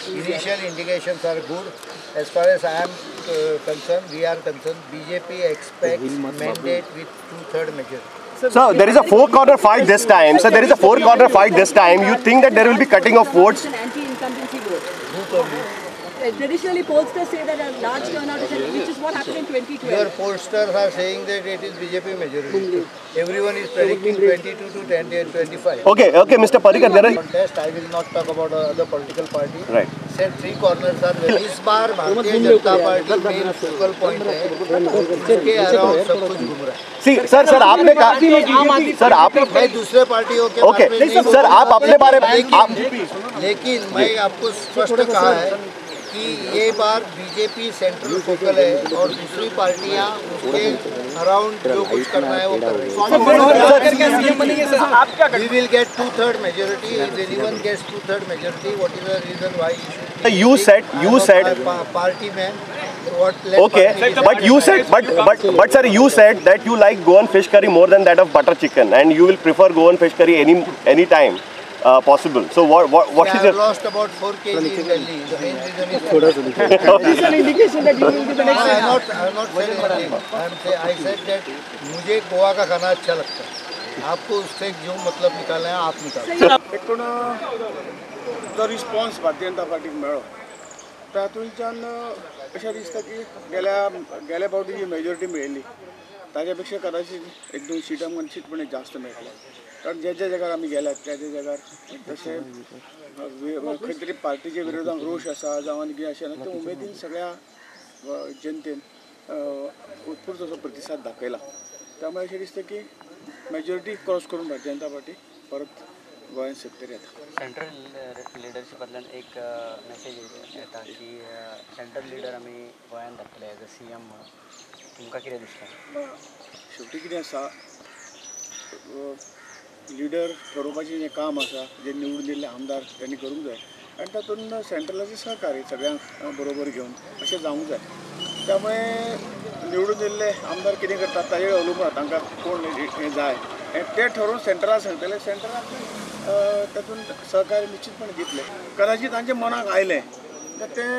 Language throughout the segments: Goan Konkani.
Initial indications are good. As far as I am concerned, we are concerned, BJP expects mandate with 2/3 majority. So there is a four-corner fight this time. So there is a four-corner fight this time. You think that there will be cutting of votes? An anti-incumbency vote. Who told you? Traditionally, pollsters say that a large turnout is, which is what happened in 2012. Your pollsters are saying that it is BJP majority. Everyone is predicting 22 to 20 and 25. Okay, okay, Mr. Parrikar, there are contest. I will not talk about other political party. Right. Said three corners are very. Is bar Bharatiya Janata party main focal point है, उसके अराउंड सब कुछ घूम रहा है. See, sir, sir, आपने कहा, सर आप मैं दूसरे पार्टियों के ओके, सर आप अपने बारे में लेकिन मैं आपको स्पष्ट कहा है कि ये बार बीजेपी सेंट्रल फोकल है और दूसरी पार्टियां उसके अराउंड जो कुछ करना है वो कर रही है. We will get 2/3 majority. If anyone gets 2/3 majority, what is the reason why you should? You said party man. What? Okay, but you said, but sir, you said that you like Goan fish curry more than that of butter chicken, and you will prefer Goan fish curry any time possible. So what is I have lost about 4 kg in Delhi. The main reason is this is an indication that you will be the next. I have not said anything. I said that मुझे गोवा का खाना अच्छा लगता है. आपको उससे जो मतलब निकालना है आप निकालो. एकूण जो रिस्पॉन्स भारतीय जनता पार्टीक मेळ्ळो तातूंतल्यान अशें दिसता की गेल्या फावटी जी मेजॉरिटी मेळिल्ली ताज्या पेक्षा कदाचित एक दोन सिटां निश्चितपणे जास्त मेळटले. कारण ज्या ज्या जाग्यार आमी गेल्यात त्या त्या जाग्यार तशें खंय तरी पार्टीच्या विरोधान रोश आसा जावं आनी कितें अशें ना, ते उमेदीन सगळ्या जनतेन उत्स्फूर्त असो प्रतिसाद दाखयला. त्यामुळे अशें दिसता की मेजॉरिटी क्रॉस करून भारतीय जनता पार्टी परत गोंयांत सत्तेर येता. सेंट्रल लिडरशिपांतल्यान एक मेसेज येता की सेंट्रल लिडर आमी गोंयांत धाडटले एज अ सी एम म्हणून, तुमकां कितें दिसता? शेवटी कितें आसा, लिडर ठरोवपाचें जें काम आसा जे निवडून दिल्ले आमदार त्यांनी करूंक जाय आनी तातूंत सेंट्रलाचें सहकार्य सगळ्यांक बरोबर घेवन अशें जावंक जाय. त्यामुळे निवडून दिल्ले आमदार कितें करतात ताजेर अवलंबून तांकां कोण हें जाय हें तें ठरोवन सेंट्रलाक सांगतले, सेंट्रलाक तातूंत सहकार्य निश्चितपणे दितले. कदाचित तांच्या मनाक आयलें तर तें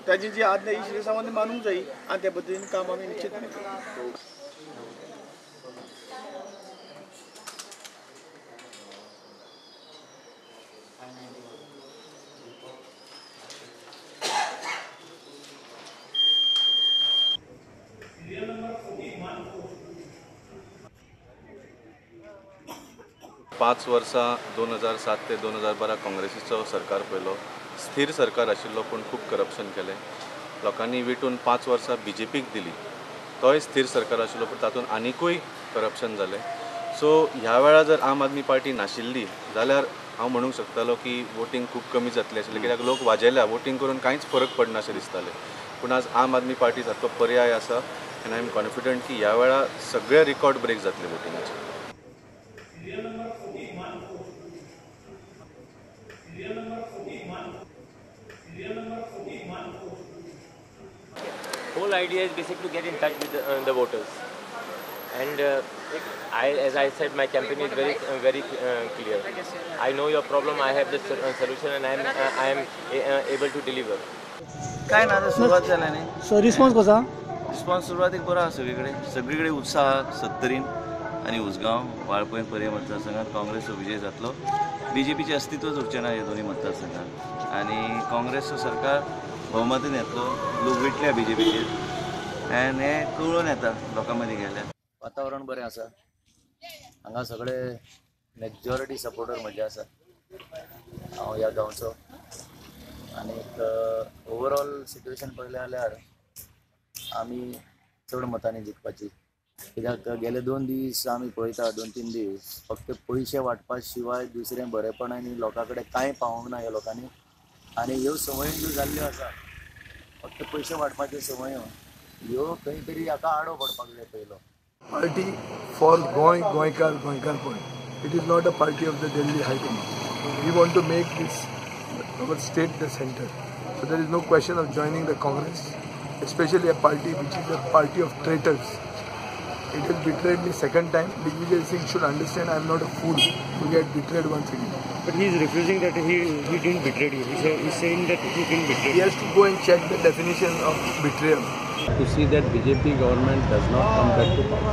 ताजी जी आज्ञा ही श्री मानूंक जायी आनी त्या पद्दतीन काम आमी निश्चितपणे करतले. पांच वर्सां 2007 ते 2012 काँग्रेसीचो सरकार पळयलो, स्थिर सरकार आशिल्लो पूण खूब करप्शन केलें. लोकांनी विटून 5 वर्सां बीजेपीक दिली, तोय स्थिर सरकार आशिल्लो पूण तातूंत आनिकूय करप्शन जालें. सो ह्या वेळार जर आम आदमी पार्टी नाशिल्ली जाल्यार हांव म्हणूंक शकतालो की वोटींग खूब कमी जातलें आशिल्लें, कित्याक लोक वाजेल्या, वोटींग करून कांयच फरक पडना अशें दिसतालें. पूण आज आम आदमी पार्टी सारको पर्याय आसा आनी I am confident की ह्या वेळार सगळे रिकॉर्ड ब्रेक जातले वोटिंगाचे. Whole idea is basically to get in touch with the voters, and as I said, my campaign is very very clear. I know your problem, I have the solution, and I am able to deliver. काय ना आता सुरुवात झाली नाही. सो रिस्पॉन्स कसा? रिस्पॉन्स सुरवातीक बरो आसा, सगळीकडे सगळीकडे उत्साह. सत्तरीन आनी उसगांव वाळपय पर्यें मतदारसंघात काँग्रेसचो विजय जातलो. बीजेपीचें अस्तित्वच उरचें ना ह्या दोनूय मतदारसंघात आनी काँग्रेसचो सरकार भोवमतान येतलो. लोक विटल्या बीजेपीचेर आनी हें कळून येता लोकां मदीं गेल्यार. वातावरण बरें आसा हांगा, सगळे मेजॉरिटी सपोर्टर म्हजे आसा. हांव ह्या गांवचो आनीक ओवरऑल सिट्युएशन पळयलें जाल्यार आमी चड मतांनी जिखपाची, कित्याक गेले 2 दीस आमी पळयता, 2-3 दीस फक्त पयशे वांटपा शिवाय दुसरें बरेपण आनी लोकां कडेन कांय पावोंक ना ह्या लोकांनी. आनी ह्यो संवयो ज्यो जाल्ल्यो आसा फक्त पयशे वांटपाच्यो संवयो ह्यो खंय तरी हाका आडो पडपाक जाय पयलो. Party for Goa, Goenkar, Goenkarpon. It is not a party of the Delhi High Command. We want to make this our state the center. So there is no question of joining the Congress, especially a party which is a party of traitors. It has betrayed me second time. Digvijay Singh should understand I am not a fool to get betrayed once again. But he is refusing that he didn't betray you. He is saying that he didn't betray you. He has to go and check the definition of betrayal. To see that BJP government does not come back to power.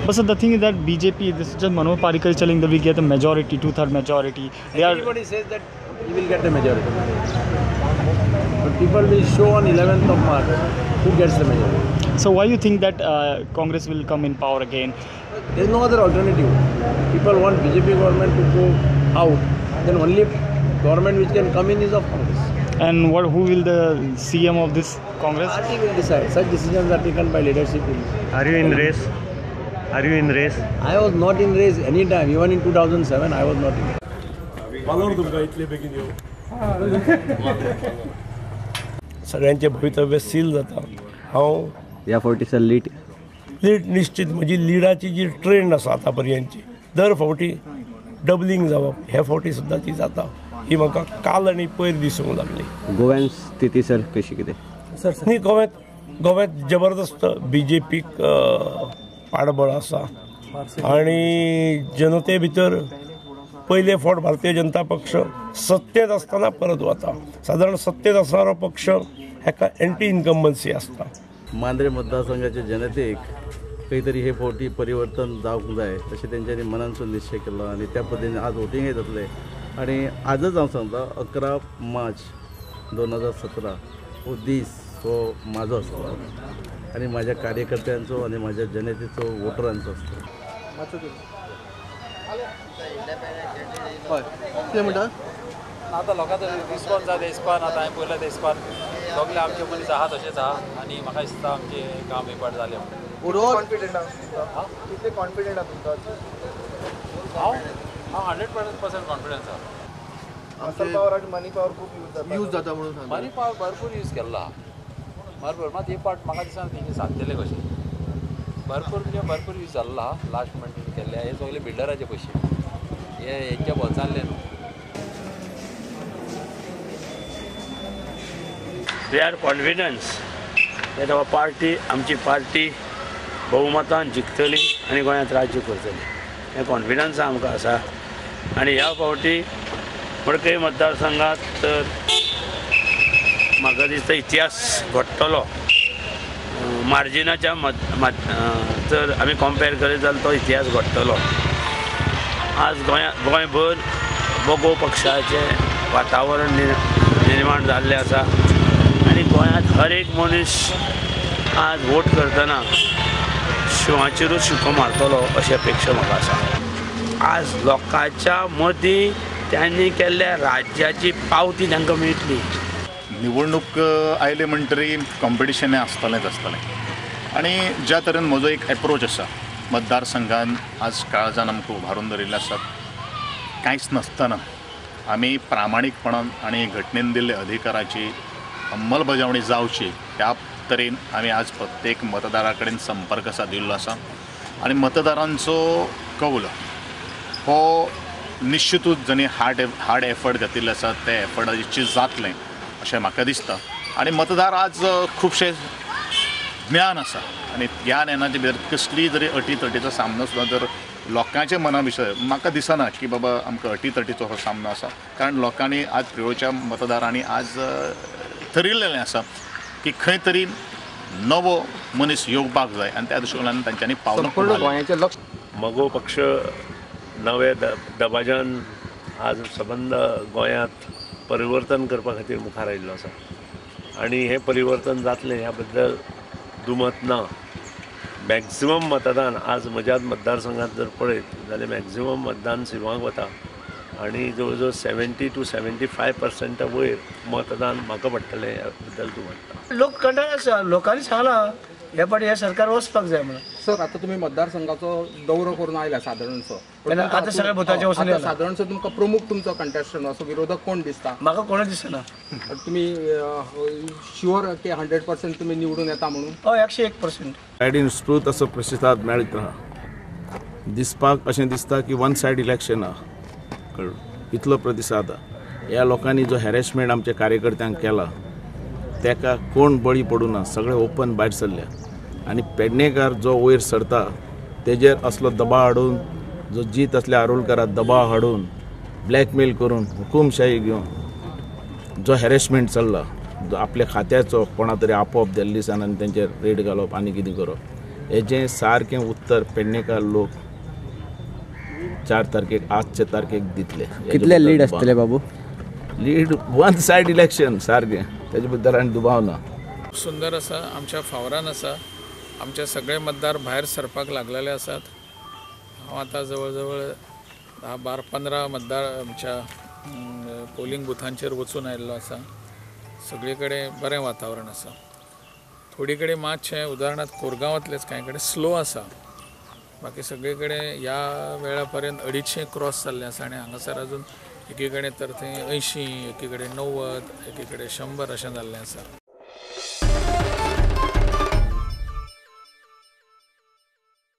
But so the thing is that BJP, this is just Manohar Parrikar is telling that we get the majority, two-third majority. Everybody says that he will get the majority. But people will show on 11th of March who gets the majority. So why you think that Congress will come in power again? There is no other alternative. People want BJP government to go out. Then only government which can come in is of Congress. And who will the CM of this Congress? Party will decide. Such decisions are taken by leadership. Are you in race? Are you in race? I was not in race any time. Even in 2007, I was not in race. सगळ्यांचे भवितव्य सील जाता. हांव ह्या फावटी सर लीड लीड निश्चित म्हजी लिडाची जी ट्रेंड आसा आतां पर्यंतची दर फावटी डबलिंग जावप हे फावटी सुद्दां ती जाता ही म्हाका काल आनी पयर दिसूंक लागली. गोव्यान स्थिती सर कशी कितें? सर न्ही, गोव्यांत जबरदस्त बी जे पीक पाठबळ आसा आनी जनते भितर पयले फावट भारतीय जनता पक्ष सत्तेत आसतना परत वता. सादारण सत्तेत आसणारो पक्ष हेका एंटी इन्कम्बन्सी आसता. मांद्रे मतदारसंघाच्या जनतेक खंय तरी हे फावटी परिवर्तन जावंक जाय अशें तेंच्यांनी मनानसून निश्चय केलो आनी त्या पद्दतीन आज वोटिंगय जातलें. आनी आजच हांव सांगता 11 मार्च 2017 हो दीस हो म्हाजो आसतलो आनी म्हाज्या कार्यकर्त्यांचो आनी म्हाज्या जनतेचो वोटरांचो आसतलो. हय, कितें म्हणटा? आतां लोकांचो रिस्पॉन्स जाता इस्पान, आतां हांवें पळयलां ते इस्पान सगळे आमचे मनीस आहा तशेंच आहा आनी म्हाका दिसता आमचें काम एक फावट जालें. कॉन्फिडंट आहा? कितले कॉन्फिडंट आहा तुमकां? हांव 100% कॉन्फिडन्स आहा. मसल पावर आनी मनी पावर खूब यूज जाता. यूज जाता म्हणून मनी पावर भरपूर यूज केल्लो आहा, भरपूर. मात हे पार्ट म्हाका दिसना तेंचे सादतले कशें. भरपूर म्हणजे भरपूर यूज जाल्लो आहा. लास्ट मुमेंट केल्ले हे सगळे बिल्डराचे पयशे हे हेंच्या बोल्सांतले न्हू. We are confidence that our party, आमची पार्टी बहुमतान जिखतली आनी गोंयांत राज्य करतली हें कॉन्फिडन्स आमकां आसा. आनी ह्या फावटी मडकय मतदारसंघात तर म्हाका दिसता इतिहास घडटलो. मार्जिनाच्या जर आमी कंपेर करीत जाल्यार तो इतिहास घडटलो. आज गोंयभर मगो पक्षाचें वातावरण निर्माण जाल्लें आसा आनी गोंयांत हर एक मनीस आज वोट करतना शिंवाचेरूच शिको मारतलो अशी अपेक्षा म्हाका आसा. आज लोकांच्या मदीं त्यांनी केल्ल्या राज्याची पावती तांकां मेळटली. निवडणूक आयले म्हणटरी कॉम्पिटिशन हें आसतलेंच आसतलें आनी ज्या तरेन म्हजो एक एप्रोच आसा मतदारसंघान आज काळजान आमकां उबारून धरिल्लें आसा. कांयच नासतना आमी प्रामाणीकपणान आनी घटनेन दिल्ल्या अधिकाराची अंमलबजावणी जावची ह्या तरेन आमी आज प्रत्येक मतदारा कडेन संपर्क सादिल्लो आसा आनी मतदारांचो कौल हो निश्चितूच जांणी हार्ड एफर्ट घेतिल्ले आसा ते एफर्टाची जातलें अशें म्हाका दिसता. आनी मतदार आज खुबशें ज्ञान आसा आनी ह्या ज्ञानाचे भितर कसली जरी अटीतटीचो सामनो सुद्दां जर लोकांच्या मना विशय म्हाका दिसना की बाबा आमकां अटीतटीचो हो सामनो आसा, कारण लोकांनी आज प्रियोळच्या मतदारांनी आज थरिल्लें आसा की खंय तरी नवो मनीस येवपाक जाय आनी त्या दृश्टिकोनान तांच्यांनी पावलां गोंयाचें लक्ष. मगो पक्ष नवे दबाज्यान आज सबंद गोंयांत परिवर्तन करपा खातीर मुखार आयिल्लो आसा आनी हें परिवर्तन जातलें ह्या बद्दल दुमत ना. मॅक्झिमम मतदान आज म्हज्याच मतदारसंघात जर पळयत जाल्यार मॅक्झिमम मतदान सिवांक वता आनी जवळ जवळ 70 to 75% वयर मतदान म्हाका पडटलें ह्या बद्दल दुमत ना. लोक कंटाळ आसा, लोकांनी सांगलां हे फावटी हें सरकार वचपाक जाय म्हणून. सर आतां तुमी मतदारसंघाचो दौरो करून आयला सादारणसो, आतां सगळ्या भुताचे वचून सादारणसो तुमकां प्रमुख तुमचो कंटेस्टंट असो विरोधक कोण दिसता? म्हाका कोणूच दिसना. तुमी शुअर की 100% तुमी निवडून येता म्हणून? हय, 101%. सायडीन स्फूर्त असो प्रतिसाद मेळत आहा. दिसपाक अशें दिसता की वन सायड इलेक्शन आहा, कळ्ळें, इतलो प्रतिसाद आहा. ह्या लोकांनी जो हॅरेसमेंट आमच्या कार्यकर्त्यांक केला तेका कोण बळी पडूना, सगळे ओपन भायर सरल्या. आनी पेडणेकार जो वयर सरता तेजेर असलो दबाव हाडून, जो जीत असल्या आरोलकाराक दबाव हाडून ब्लॅकमेल करून हुकुमशाही घेवन जो हॅरेसमेंट चल्ला, जो आपल्या खात्याचो कोणा तरी आपोवप दिल्ली सान आनी तेंचेर रेड घालप आनी कितें करप, हेजें सारकें उत्तर पेडणेकार लोक 4 तारखेक आजचे तारखेक दितले. कितले लीड आसतले बाबू? लीड वन सायड इलेक्शन सारकें, तेजे बद्दल आनी दुबाव ना. सुंदर आसा, आमच्या फावरान आसा. आमचे सगळे मतदार भायर सरपाक लागलेले आसात. हांव आतां जवळ जवळ 10, 12, 15 मतदार आमच्या पोलिंग बुथांचेर वचून आयिल्लो आसा. सगळे कडेन बरें वातावरण आसा. थोडी कडेन मातशें उदाहरणार्थ कोरगांवांतलेच कांय कडेन स्लो आसा, बाकी सगळे कडेन ह्या वेळा पर्यंत 250 क्रॉस जाल्लें आसा आनी हांगासर अजून एकी कडेन तर थंय 80, एकी कडेन 90, एकी कडेन 100 अशें जाल्लें आसा.